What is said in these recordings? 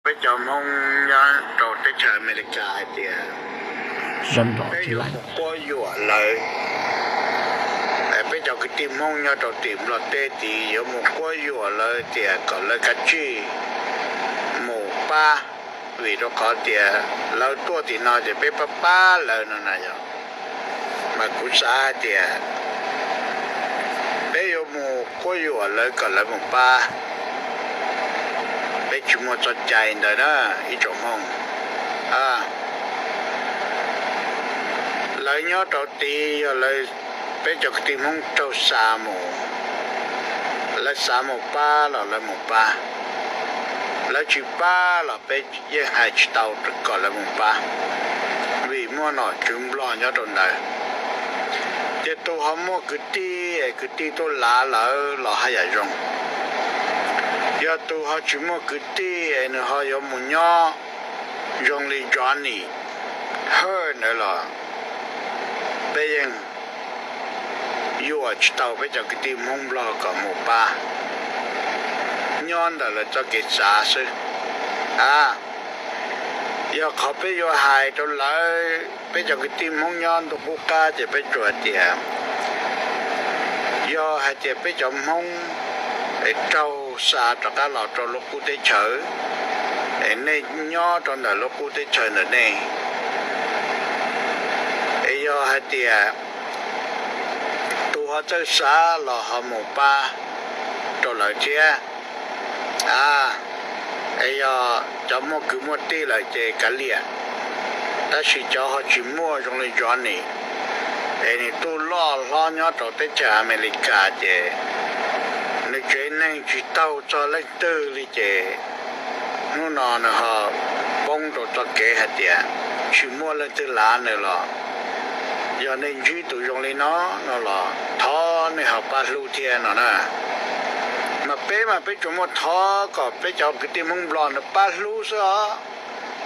Peb cov Hmoob nyob rau teb chaws Amelikas hais tias peb yuav mus quab yuam lawv. Peb cov kwv tij Hmoob nyob rau tim Nplog teb tid yuav mus quab yuam lawv tias kom lawv kav tsij mus pab, vim rau qhov tias lawv tuaj tim no ces peb pab pab lawv no na yog. Mas kuv xav hais tias peb yuav mus quab yuam lawv kom lawv mus pab, peb tsis muaj txoj cai ntawd na ib tsoom Hmoob. Lawv nyob rau tid yog lawv, peb cov kwv tij Hmoob raug xa mus, lawv xav mus pab los lawv mus pab, lawv tsis pab los peb yeej hais tsis tau kom lawv mus pab, vim muaj nom tswv Nplog nyob rau ntawd. Ces tus ho muaj kwv tij, kwv tij tuaj lav lawv los haj yam zoo. Yog tus ho tsis muaj kwv tij es nws ho yuav mus nyob zoo li Johnny Hawk ntawd los peb yeej yuam tsis tau peb cov kwv tij Hmoob Nplog kom mus pab, nyob ntawm lawv txoj kev xav xwb. A, yog qhov peb yuav hais rau lawv, peb cov kwv tij Hmoob nyob ntuj qub qab ces peb tsuas hais tias, yog hais tias peb cov Hmoob es raug xa rov qab los rau lub qub teb chaws, es nej nyob rau ntawm lub qub teb chaws ntawm nej, es yog hais tias tus ho txawj xav los ho mus pab rau lawv thiab. A, es yog cov muaj kwv muaj tij lawm ces kav liam, tab sis cov ho tsis muaj zoo li Johnny, es nws tuaj loj hlob nyob rau teb chaws Amelikas ces nws tsev neeg tsis taug txog leej twg li ces hnub no nws ho poob rau txoj kev hais tias tsis muaj leej twg lav nws los. Yog nej ntsib tus zoo li no no los thov nej ho pab hlub thiab no na. Mas peb mas peb tsuas muaj thov kom peb cov kwv tij Hmoob Nplog nws pab hlub xwb os.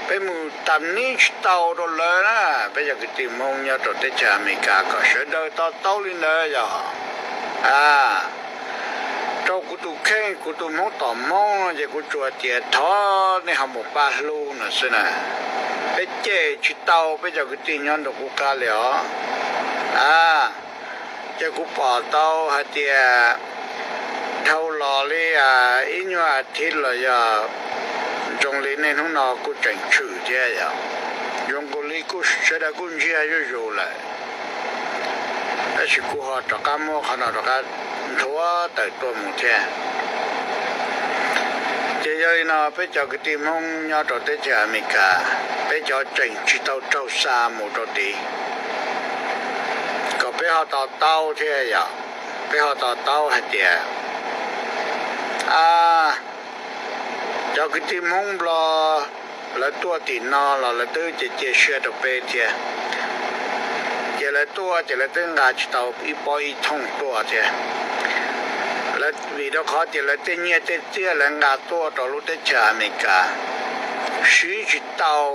Peb mus tam nib tsis tau rau lawv na, peb cov kwv tij Hmoob nyob rau teb chaws Amelikas kom sawv daws to taub li ntawd yog. A, rau kuv tus kheej kuv tus Hmoob tom Hmoob no ces kuv tsuas tias thov nej ho mus pab hlub no xwb na. Peb cem tsis tau peb cov kwv tij nyob ntuj qub qab li os. A, ces kuv pom tau hais tias dhau los li ib nyuag as thiv los yog zoo li nej hnub no kuj tseem tshwm thiab yog, zoo nkaus li kuj sawv daws kuj ntsiag zuj zus lawm. Tab sis kuv ho rov qab muab qhov no rov qab nthuav tawm tuaj mus thiab. Ces yog li no peb cov kwv tij Hmoob nyob rau teb chaws Amelikas, peb cov tseem tsis tau raug xa mus rau tid, kom peb ho to taub thiab yog, peb ho to taub hais tias, a, cov kwv tij Hmoob Nplog lawv tuaj tim no los lawv twb cia cia siab rau peb thiab. Ces lawv tuaj ces lawv twb nqa tsis tau ib pob ib thooj tuaj thiab. Lawv vim rau qhov tias lawv tej nyiaj tej txiaj lawv nqa tuaj rau lub teb chaws Amelikas siv tsis tau.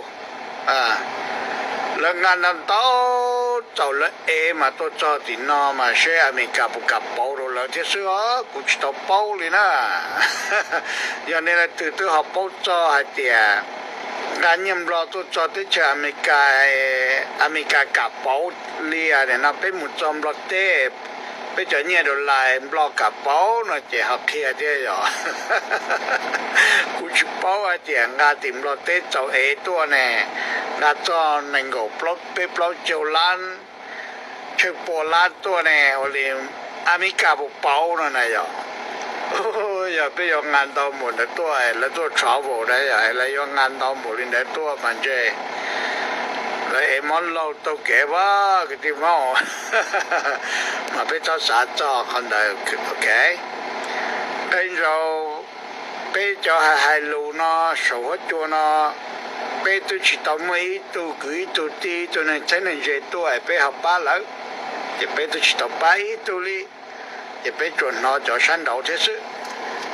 Lawv nqa ntau ntau, txaus lawv ev mas tuaj txog tim no mas seb Amelikas puas kam pauv rau lawv thiab xwb os, kuv tsis tau paub li na. Yog nej leej twg twb ho paub txog hais tias nqa nyiaj Nplog tuaj txog teb chaws Amelikas, Amelikas kam pauv li no peb mus txog Nplog teb, peb cov nyiaj dollar Nplog kam pauv no ces ho qhia thiab yog. Kuv tsis paub hais tias nqa tim Nplog teb txaus ev tuaj ne, nqa txog nees nkaum peb plaub caug lab, tsheej pua lab tuaj ne, ua li Amelikas puas pauv no na yog. Yog peb yuav nqa ntau npaum ntawd tuaj, lawv tuaj travel na yog, lawv yuav nqa ntau npaum li ntawd tuaj mas ntshe lawv ev mob laug taug kev pab kwv tij Hmoob. Mas peb txhob xav txog qhov ntawd, ok. Qee zaus peb cov hais hais lus no saum huab cua no, peb twb tsis tau muaj ib tug kwv ib tug tij ib tug neeg txheeb neeg ze tuaj peb ho pab lawv, ces peb twb tsis tau pab ib tug li. Ces peb tsuas hnov cov sab nraud thiab xwb,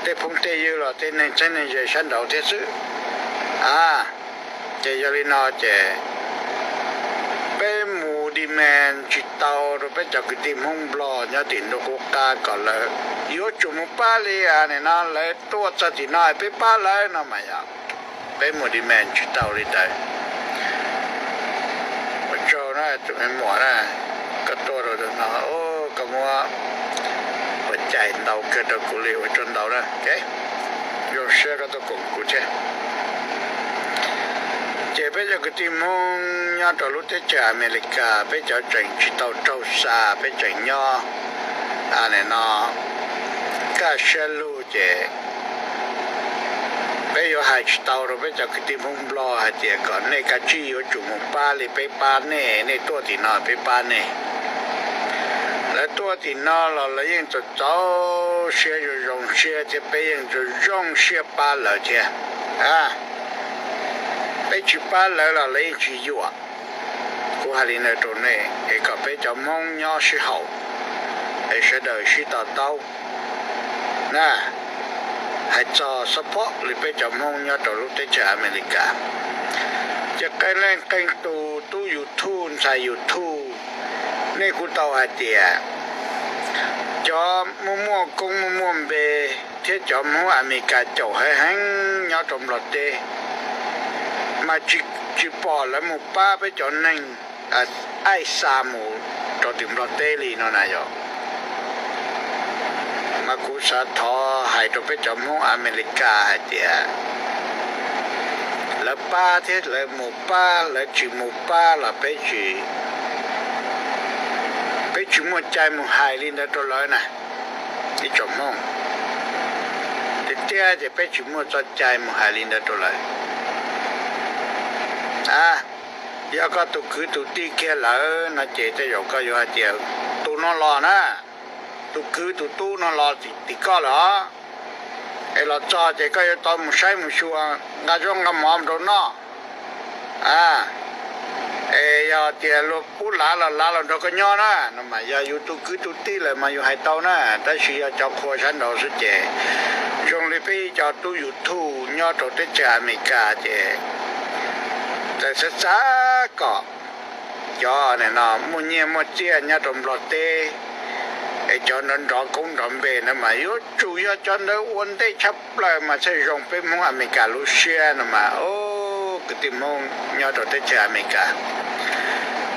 tej phooj tej ywg los tej neeg txheeb neeg ze sab nraud thiab xwb. A, ces yog li no ces peb mus demand tsis tau rau peb cov kwv tij Hmoob Nplog nyob tim ntuj qub qab kom lawv yuav tsum mus pab li no, lawv tuaj txog tim no peb pab lawv no mas yog. peb mus demand tsis tau li ntawd. Ua tsaug na tus me muam na, koj tuaj rau ntawm no, koj muab ua cai ntau kawg rau kuv li, ua tsaug ntau na. Zoo siab koj tuaj koom kuv thiab. Ces peb cov kwv tij Hmoob nyob rau lub teb chaws Amelikas, peb cov tseem tsis tau raug xa, peb tseem nyob no kaj siab lug ces peb yuav hais tsis tau rau peb cov kwv tij Hmoob Nplog hais tias kom nej kav tsij yuav tsum mus pab li peb pab nej, nej tuaj tim no peb pab nej. Lawv tuaj tim no los lawv yeej txaus txaus siab zoo zoo siab thiab peb yeej zoo zoo siab pab lawv thiab. Peb tsis pab lawv los lawv yeej tsis yuam. Kuv hais li ntawd rau nej es kom peb cov Hmoob nyob sib haum es sawv daws sib to taub na. Hais txog support li peb cov Hmoob nyob rau lub teb chaws Amelikas, ces qee leej qee tus tub YouTube ntxhais YouTube, nej kuj tau hais tias cov muaj muaj koob muaj muaj npe thiab cov Hmoob Amelikas caum heev heev nyob rau Nplog teb, mas tsis pom lawv mus pab peb cov neeg aim xa mus rau tim Nplog teb li no na yog. Mas kuv xav thov hais rau peb cov Hmoob Amelikas hais tias lawv pab thiab lawv mus pab, lawv tsis mus pab los peb tsis, peb tsis muaj cai mus hais li ntawd rau lawv na. Ib tsoom Hmoob, tiag tiag ces peb tsis muaj txoj cai mus hais li ntawd rau lawv. Yog koj tus kwv tus tij kiag lawm no ces tej zaum koj yuav hais tias tus no los na, tus kwv tus tub no los tim koj lawm os, es los txog ces koj yuav tau mus saib mus xyuas, nqa zaub nqa mov rau noj. Es yog tias luag pub lav los lav los nrog koj nyob na, no mas yog yus tus kwv tus tij lawm mas yus hais tau na, tab sis yog cov qhua sab nraud xwb ces zoo li peb ib co tub YouTube nyob rau teb chaws Amelikas ces txawm xav xav kom cov no muaj nyiaj muaj txiaj nyob rau Nplog teb, es cov nrov nrov koob nrov npe no mas yuav tsum yog cov ntawd ua ntej tshaj plaws mas thiaj zoo peb Hmoob Amelikas lub siab no mas. Kwv tij Hmoob nyob rau teb chaws Amelikas,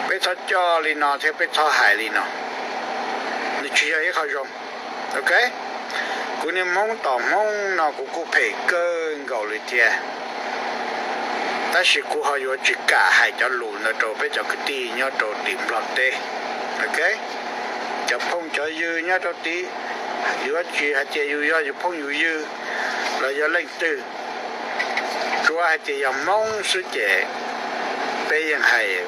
peb txhob coj li no thiab peb txhob hais li no, nws tsis yog ib qho zoo. Ok, kuv niag Hmoob tom Hmoob no kuv kuj phem kawg nkaus li thiab, tab sis kuv ho yuav tsis kam hais cov lus ntawd rau peb cov kwv tij nyob rau tim Nplog teb. Ok, cov phooj cov ywg nyob rau tim, yuav tsis hais tias yus yog yus phooj yus ywg los yog leej twg, tsuav hais tias yog Hmoob xwb ces peb yeej hais,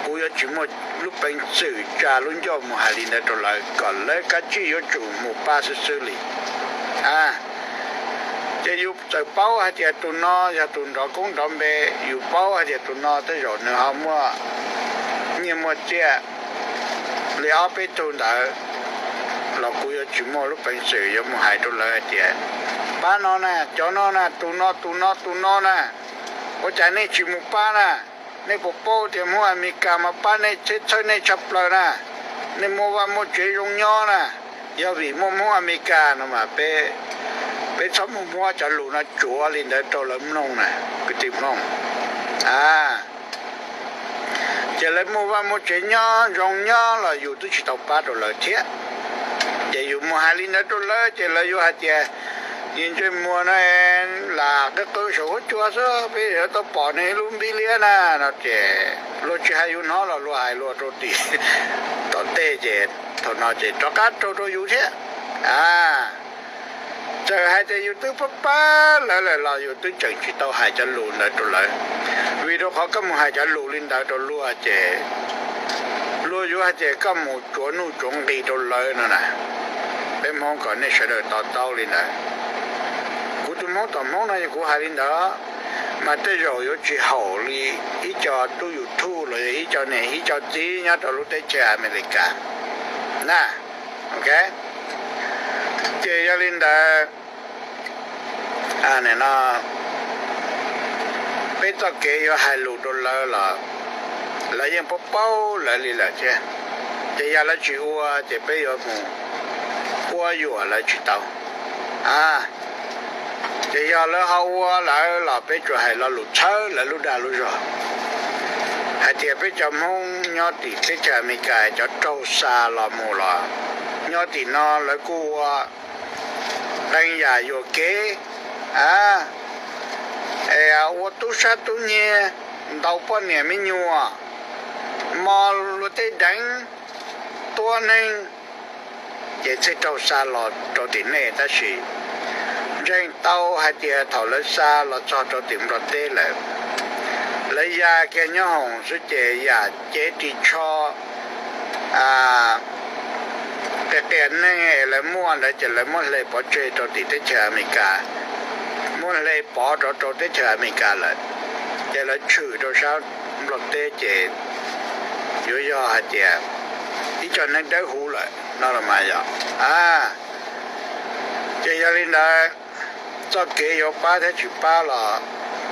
kuv yuav tsis muaj lub peev xwm tsa lub ncauj mus hais li ntawd rau lawv kom lawv kav tsij yuav tsum mus pab xwb xwb li. Ces yus txawm paub hais tias tus no yog tus nrov koob nrov npe, yus paub hais tias tus no tej zaum nws ho muaj nyiaj muaj txiaj li ob peb tug ntawd los kuv yuav tsis muaj lub peev xwm yuav mus hais rau lawv hais tias pab no na, cov no na, tus no tus no tus no na, ua cas nej tsis mus pab na? Nej puas paub tias Hmoob Amelikas mas pab nej thiab txhawb nej tshaj plaws na, nej muaj vaj muaj tsev zoo nyob na, yog vim muaj Hmoob Amelikas no mas peb txhob mus muab cov lus no tsuav li ntawd rau lawv mloog na, kwv tij Hmoob. Ces lawv muaj vaj muaj tsev nyob zoo nyob los yus twb tsis tau pab rau lawv thiab, ces yus mus hais li ntawd rau lawv ces lawv yuav hais tias, niag ntsej muag no lam qw qw saum huab cua xwb, peb yuav tau pom nws ib lub npib liab na no ces luag tsis hais yus hnov los luag hais luag rau tim tom tej ces thaum no ces rov qab raug rau yus thiab. Txawm hais tias yus twb pab pab lawv lawm los yus twb tseem tsis tau hais cov lus ntawd rau lawv, vim rau qhov koj mus hais cov lus li ntawd rau luag ces luag yuav hais tias koj mus tsuav nuj tsuav nqi rau lawv no na. Peb Hmoob kom nej sawv daws to taub li ntawd. Kuv tus Hmoob tom Hmoob no yog kuv hais li ntawd, mas tej zaum yuav tsis haum li ib co tub YouTube los yog ib co niam ib co txiv nyob rau lub teb chaws Amelikas na. Ok, ces yog li ntawd, no peb txoj kev yuav hais lus rau lawv los lawv yeej paub paub lawv li lawm thiab, ces yog lawv tsis ua ces peb yuav mus quab yuam lawv tsis tau. Ces yog lawv ho ua lawv los peb tsuas hais lo lus txhawb lawv lub dag lub zog hais tias peb cov Hmoob nyob tim teb chaws Amelikas cov raug xa los mus los nyob tim no lawv kuj ua qee yam yuam kev, a, ua tub sab tub nyiag, ntaus poj niam me nyuam, mos luag tej deev, tua neeg, ces thiaj raug xa los rau tim nej. Tab sis ntseeg tau hais tias thaum lawv xa los txog rau tim Nplog teb lawm, lawv ya kiag nyob hoom xwb ces yam cev ris tsho qias qias neeg es lawv muaj ntawd ces lawv muab hle pov tseg rau tim teb chaws Amelikas, muab hle pov rov rau teb chaws Amelikas lawm, ces lawv tshwm rau sab Nplog teb ces yuav yog hais tias ib co neeg dawb huv lawm no los mas yog. Ces yog li ntawd, txoj kev yuav pab thiab tsis pab los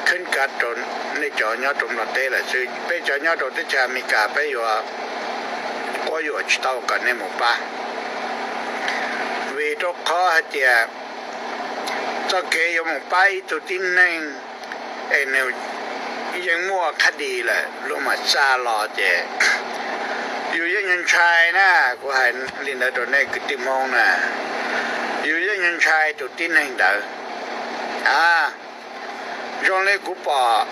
kheeb kav rau nej cov nyob rau Nplog teb lawm xwb. Peb cov nyob rau teb chaws Amelikas peb yuav quab yuam tsis tau kom nej mus pab, vim rau qhov hais tias txoj kev yuav mus pab ib tug tib neeg es nws yeej muaj khab dis lawm luag mam xa los ces yus yeej ntshai na. Kuv hais li ntawd rau nej kwv tij Hmoob na, yus yeej ntshai tus tib neeg ntawd. A, zoo li kuv pom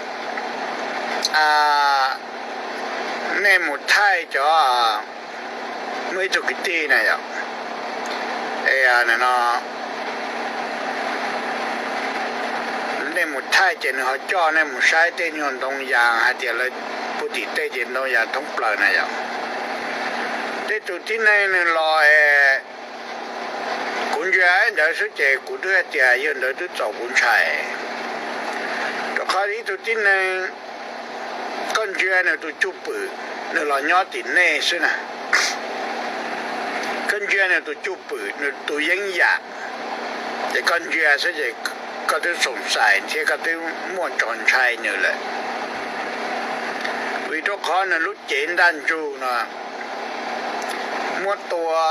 nej mus thaij cov, muaj ib tug kwv tij na yom, no nej mus thaij ces nws ho coj nej mus saib tej nyuag ntoo yas hais tias lawv puag tim tej ces ntoo yas thoob plaws na yom. Tej tus tib neeg nws los es kuv ntsia ntawd xwb ces kuv twb hais tias yawg ntawd twb txaus kuv ntshai, rau qhov ib tug tib neeg, koj ntsia nws tus cwj pwm, nws los nyob tim nej xwb na, koj ntsia nws tus cwj pwm, nws tus yeeb yam, ces koj ntsia xwb ces koj twb xoom xais thiab koj twb muaj tso ntshai nws lawm, vim rau qhov nws lub cev ntaj ntsug no muab tua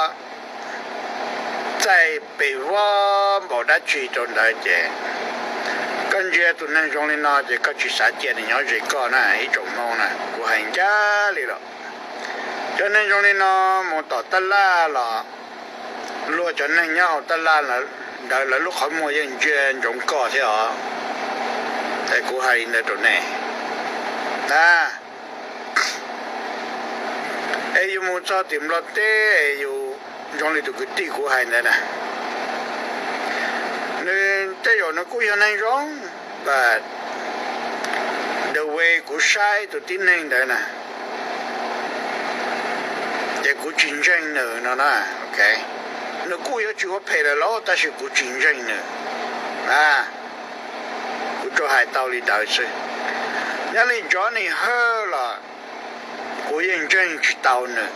txaij pes vog npaum dab tsi rau ntawd ces koj ntsia tus neeg zoo li no ces koj tsis xav cia nws nyob ze koj na ib tsoom Hmoob na. Kuv hais ncaj li los, cov neeg zoo li no mus tom tab laj los luag cov neeg nyob hauv tab laj ntawd lawv lub qhov muag yeej ntsia ntsoov koj thiab os. Es kuv hais li ntawd rau nej na, es yus mus txog tim Nplog teb es yus zoo li tus kwv tij kuv hais ntawd na, nws tej zaum nws kuj yog neeg zoo, but the way kuv saib tus tib neeg ntawd na, ces kuv tsis ntseeg nws no na. Nws kuj yuav tsis ua phem lawm los tab sis kuv tsis ntseeg nws. Kuv tsuas hais tau li ntawd xwb. Nyob li Johnny Hawk los kuv yeej ntseeg tsis tau nws.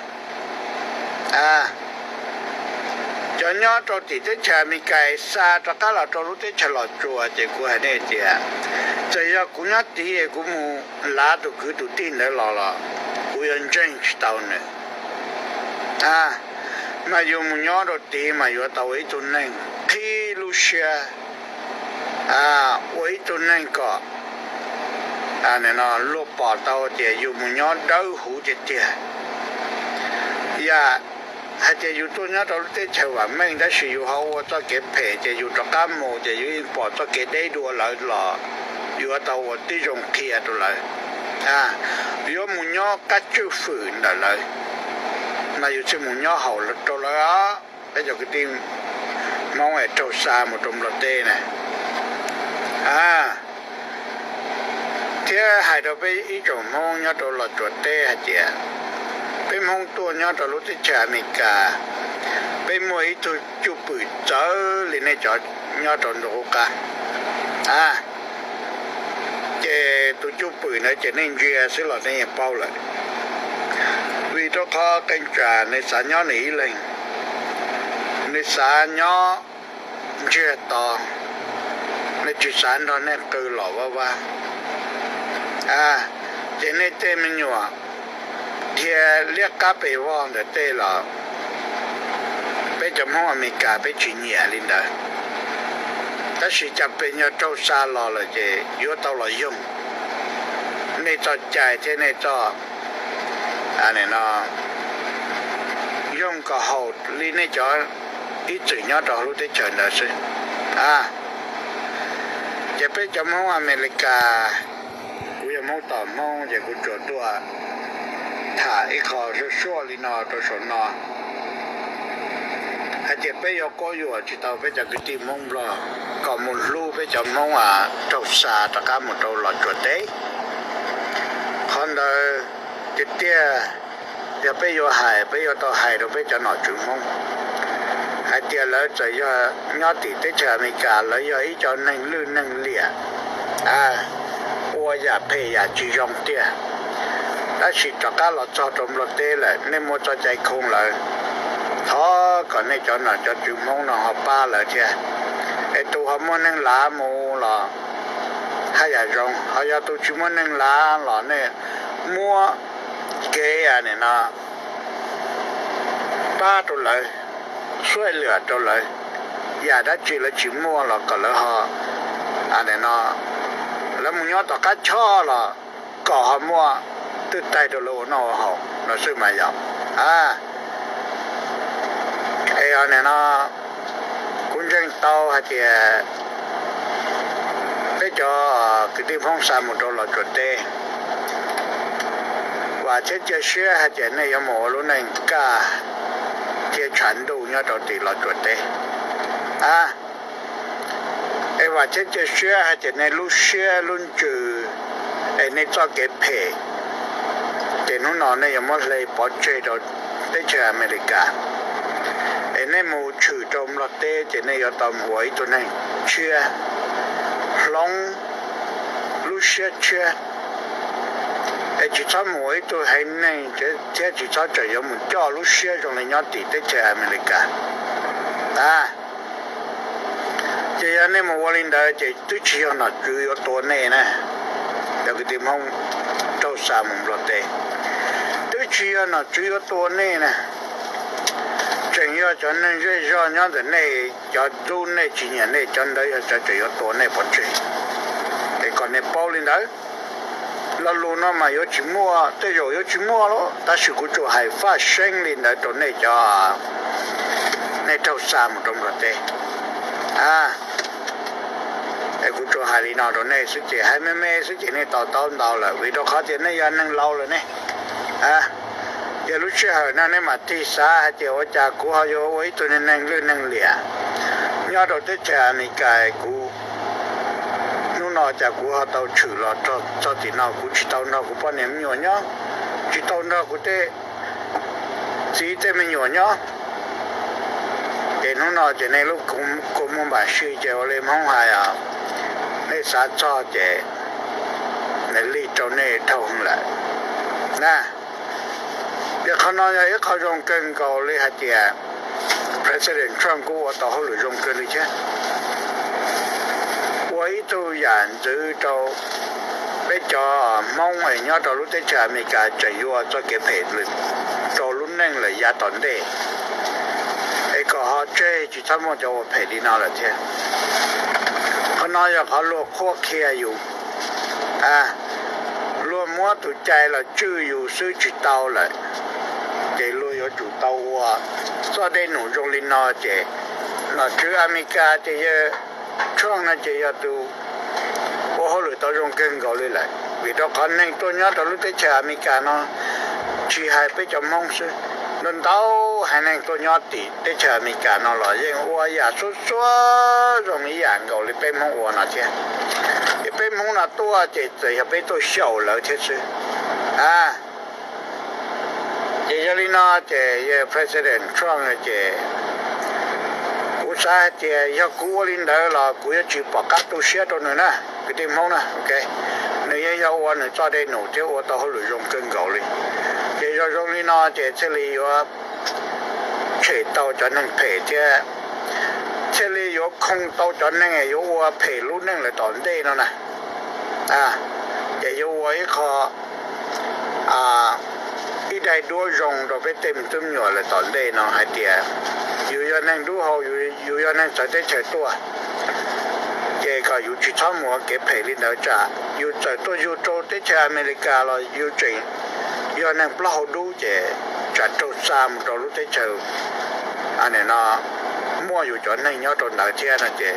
Cov nyob rau tim teb chaws Amelikas xa rov qab los rau lub teb chaws Los Tsuas ces kuv hais nej tias, txawm yog kuv nyob tid es kuv mus lav tus kwv tus tij ntawd los los kuv yuav ntseeg tsis tau nws. Mas yus mus nyob rau tid mas yuav tau ua ib tug neeg qhib lub siab, ua ib tug neeg kom luag pom tau tias yus mus nyob dawb huv tiag tiag. Yam hais tias yus tuaj nyob rau lub teb chaws vam meej tab sis yus ho ua txoj kev phem ces yus rov qab mus ces yus yeej pom txoj kev deb dua lawv los yuav tau ua tib zoo qhia rau lawv. Yuav mus nyob qab tswj fwm ntawm lawv, mas yus thiaj mus nyob haum rau lawv os. Peb cov kwv tij Hmoob es raug xa mus rau Nplog teb na. Thiab hais rau peb ib tsoom Hmoob nyob rau Los Tsuas teb hais tias, peb Hmoob tuaj nyob rau lub teb chaws Amelikas, peb muaj ib tug cwj pwm txawv li nej cov nyob rau ntu qub qab. Ces tus cwj pwm ntawd ces nej ntsia xwb los nej yeej paub lawm. Vim rau qhov qee tsam nws xav nyob nws ib leeg, nws xav nyob ntsiag to, nws tsis xav nrog nej qw los vaj vab. Ces nej tej me nyuam dhia liab qab pes vog ntawm tej los peb cov Hmoob Amelikas peb tsis nyiam li ntawd. Tab sis cas pes nyog raug xa los lawm ces yuav tau los yoog nej txoj cai thiab nej txoj yoog kom haum li nej cov ib txwm nyob rau lub teb chaws ntawd xwb. Ces peb cov Hmoob Amelikas, kuv yog Hmoob tom Hmoob ces kuv tsuas tuaj tham ib qho suaj suaj li no rau saum no, hais tias peb yuav quab yuam tsis tau peb cov kwv tij Hmoob Nplog kom mus hlub peb cov Hmoob raug xa rov qab mus rau Los Tsuas teb. Qhov ntawd tiag tiag, yog peb yuav hais, peb yuav tau hais rau peb cov nom tswv Hmoob hais tias lawv txawm yog nyob tim teb chaws Amelikas, lawv yog ib co neeg lwj neeg liam, ua yam phem yam tsis zoo tiag. Tab sis rov qab los txog rau Nplog teb lawm, nej muaj txoj cai khoo lawv, thov kom nej cov nom cov tswv Hmoob no ho pab lawv thiab. Es tus ho muaj neeg lav mus los haj yam zoo, ho yog tus tsis muaj neeg lav los nej muab kev no pab rau lawv, xuaij liam rau lawv, yam dab tsi lawv tsis muaj los kom lawv ho, lawv mus nyob tom qab choj los kom ho muaj twj taig rau lawv ua noj ua haus no xwb mas yog. Es no kuv ntseeg tau hais tias peb cov kwv tij Hmoob xa mus rau Los Tsuas teb, vam thiab cia siab hais tias nej yuav mus ua lub neej kaj thiab tshav ntuj nyob rau tim Los Tsuas teb. Es vam thiab cia siab hais tias nej lub siab lub ntsws es nej txoj kev phem ces hnub no nej yuav muab hle pov tseg rau teb chaws Amelikas, es nej mus tshwm rau Nplog teb ces nej yuav tau mus ua ib tug neeg tshiab, hloov lub siab tshiab, es tsis txhob mus ua ib tug heev neeg thiab tsis txhob tseem yuav mus coj lub siab zoo li nyob tim teb chaws Amelikas. Ces yog nej mus ua li ntawd ces twb tsis yog nom tswv yuav tua nej na, cov kwv tij Hmoob raug xa mus Nplog teb, twb tsis yog nom tswv yuav tua nej na, tseem yog cov neeg zej zog nyob ntawm nej, cov ntxub nej tsis nyiam nej, cov ntawd yog cov tseem yuav tua nej pov tseg. Es kom nej paub li ntawd. Lo lus no mas yuav tsis muaj, tej zaum yuav tsis muaj lawm, tab sis kuv tsuas hais faj seeb li ntawd rau nej cov, nej raug xa mus rau Nplog teb. Es kuv tsuas hais li no rau nej xwb ces hais me me xwb ces nej to taub ntau lawm, vim rau qhov tias nej yog neeg laus lawm ne. Ces lub sij hawm no nej mam tig xav hais tias ua cas kuv ho yuav ua ib tug neeg lwj neeg liam nyob rau teb chaws Amelikas, kuv hnub no cas kuv ho tau tshwm los txog tim no, kuv tsis tau nrog kuv poj niam me nyuam nyob, tsis tau nrog kuv tej txiv tej me nyuam nyob. Ces hnub no ces nej lub kua muag npam si ces ua li Hmoob hais os, nej xav txog ces nws lig rau nej dhau lawm na. Ces qhov no yog ib qho zoo kawg nkaus li hais tias President Trump kuj ua tau hauj lwm zoo kawg li thiab, ua ib tug yam ntxwv rau peb cov Hmoob es nyob rau lub teb chaws Amelikas tseem yuav ua txoj kev phem rau lub neej lawm yav tom ntej, es kom ho tseg tsis txhob muaj cov ua phem li no lawm thiab. Qhov no yog qhov luag qhuab qhia yus, luag muab tus cai los tswj yus xwb tsis tau lawm, ces luag yuav tsum tau ua txoj dej num zoo li no ces nom tswv Amelikas ces yawg Trump no ces yog tus ua hauj lwm tau zoo kawg nkaus li lawm, vim rau qhov neeg tuaj nyob rau lub teb chaws Amelikas no tsis hais peb cov Hmoob xwb, ntau ntau haiv neeg tuaj nyob tim teb chaws Amelikas no los yeej ua yam xub xua zoo ib yam nkaus li peb Hmoob ua no thiab. Ces peb Hmoob no tuaj ces txawm yog peb tuaj xyaum lawv thiab xwb. Ces yog li no ces yawg President Trump ces kuv xav hais tias yog kuv ua li ntawd los kuv yuav tsis pom qab tu siab rau nws na, kwv tij Hmoob na. Nws yeej yog ua nws txoj dej num thiab ua tau hauj lwm zoo kawg nkaus li. Ces yog zoo li no ces thiaj li yuav tshem tau cov neeg phem thiab thiaj li yuav khoo tau cov neeg yuav ua phem lub neej lawm tom ntej no na. Ces yuav ua ib qho, ib daim duab zoo rau peb tej me tub me nyuam lawm tom ntej no hais tias yus yog neeg dub hau, yus yog neeg txawv teb chaws tuaj, kom yus tsis txhob mus ua kev phem li ntawd, tsam yus txawm tuaj yug rau teb chaws Amelikas los yus tseem yog neeg plaub hau dub ces tsam raug xa mus rau lub teb chaws no muaj yus cov neeg nyob rau ntawd thiab no ces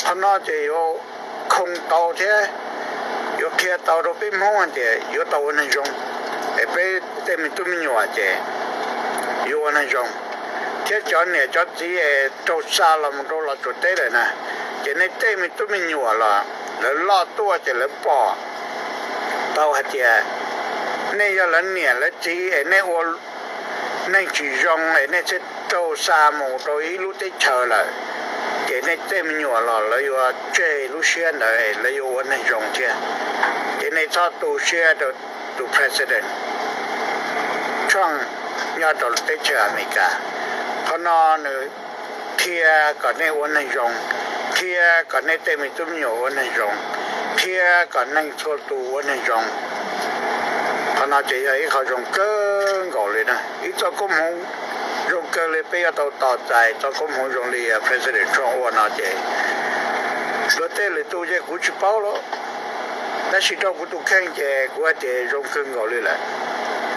qhov no ces yuav khoo tau thiab yuav qhia tau rau peb Hmoob tias yuav tau ua neeg zoo, es peb tej me tub me nyuam ces yuav ua neeg zoo, thiab cov niam cov txiv es raug xa los mus rau Los Tsuas teb lawm na, ces nej tej me tub me nyuam los lawv loj tuaj ces lawv pom tau hais tias nej yog lawv niam lawv txiv es nej ua neeg tsis zoo es nej thiaj raug xa mus rau ib lub teb chaws lawm, ces nej tej me nyuam los lawv yuav tseg lub siab ntawd es lawv yuav ua neeg zoo thiab. Ces nej txhob tu siab rau tus President Trump nyob rau teb chaws Amelikas. Qhov no nws qhia kom nej ua neeg zoo, qhia kom nej tej me tub me nyuam ua neeg zoo, qhia kom neeg txhua tus ua neeg zoo. Qhov no ces yog ib qho zoo kawg nkaus li na, ib txoj koob hmoov zoo kawg li. Peb yuav tau tos txais txoj koob hmoov zoo li President Trump ua no ces luag tej lwm tus ces kuv tsis paub lawm, tab sis rau kuv tus kheej ces kuv hais tias zoo kawg nkaus li lawm.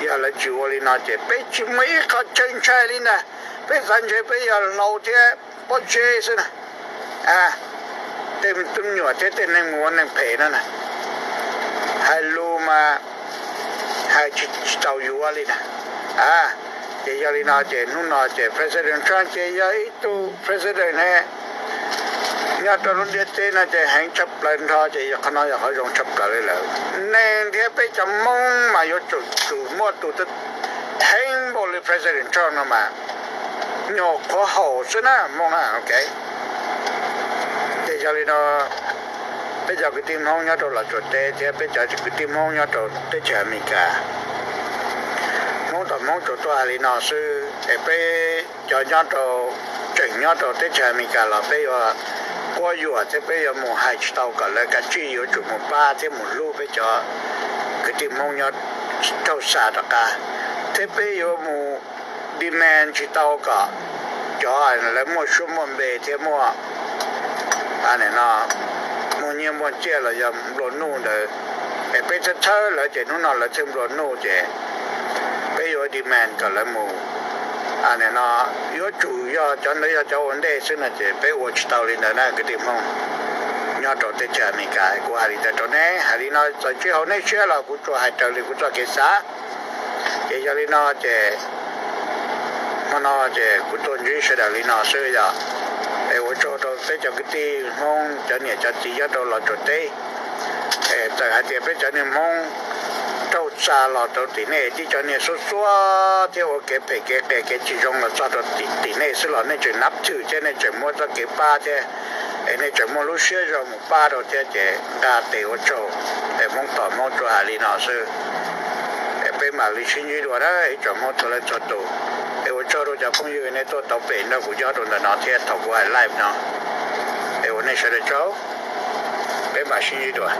Yog lawv tsis ua li no ces peb tsis muaj ib qho chaw ntshai li ntag. Peb xav ntshe peb yog hlau thiab pob zeb xwb na. Tej me tub me nyuam thiab tej neeg mus ua neeg phem no na, hais lus mas hais tsis tau yuav li na. Ces yog li no ces hnub no ces President Trump ces yog ib tug President ne nyob rau lub ntiaj teb no ces heev tshaj plaws nrho, ces yog qhov no yog qhov zoo tshaj plaws li lawm. Neeg thiab peb cov Hmoob mas yuav tsum muaj tus heev npaum li President Trump no mas nyuam qhuav haum xwb na Hmoob na. Ces yog li no peb cov kwv tij Hmoob nyob rau Los Tsuas teb thiab peb cov kwv tij Hmoob nyob rau teb chaws Amelikas, Hmoob tom Hmoob tsuas tuaj hais li no xwb es peb cov nyob rau, tseem nyob rau teb chaws Amelikas los peb yuav quab yuam thiab peb yuav mus hais tsis tau kom lawv kav tsij yuav tsum mus pab thiab mus hlub peb cov kwv tij Hmoob nyob raug xa rov qab, thiab peb yuav mus demand tsis tau kom cov lawv muaj suab muaj npe thiab muaj muaj nyiaj muaj txiaj los yog nplua nuj ntawd, es peb txhawb txhawb lawv ces hnub no lawv thiaj nplua nuj ces peb yuav demand kom lawv mus no yuav tsum yog cov ntawd yog cov ua ntej xwb no ces peb ua tsis tau li ntawd na kwv tij Hmoob nyob rau teb chaws Amelikas. Kuv hais li ntawd rau neb, hais li no txawm tsis haum nej siab los kuv tsuas hais raws li kuv txoj kev xav. Ces yog li no ces hmo no ces kuv tuaj ntsib sawv daws li no xwb yog es ua tsaug rau peb cov kwv tij Hmoob cov niam cov txiv nyob rau Los Tsuas teb. Txawm hais tias peb cov niag Hmoob raug xa los rau tim nej, tib cov niag xuab xuab thiab ua kev phem kev qias kev tsis zoo los txog rau tim nej xwb los nej tseem nab thwm thiab nej tseem muab txoj kev pab thiab, es nej tseem muaj lub siab zoo mus pab rau thiab ces nqa tes ua tsaug. Es Hmoob tom Hmoob tsuas hais li no xwb. Es peb mam li sib ntsib dua na ib tsoom Hmoob txhua leej txhua tus. Es ua tsaug rau cov phooj ywg nej tuaj tau pem nrog kuv nyob rau ntawm no thiab thaum kuv hais live no. Es ua nej sawv daws tsaug, peb mam sib ntsib dua.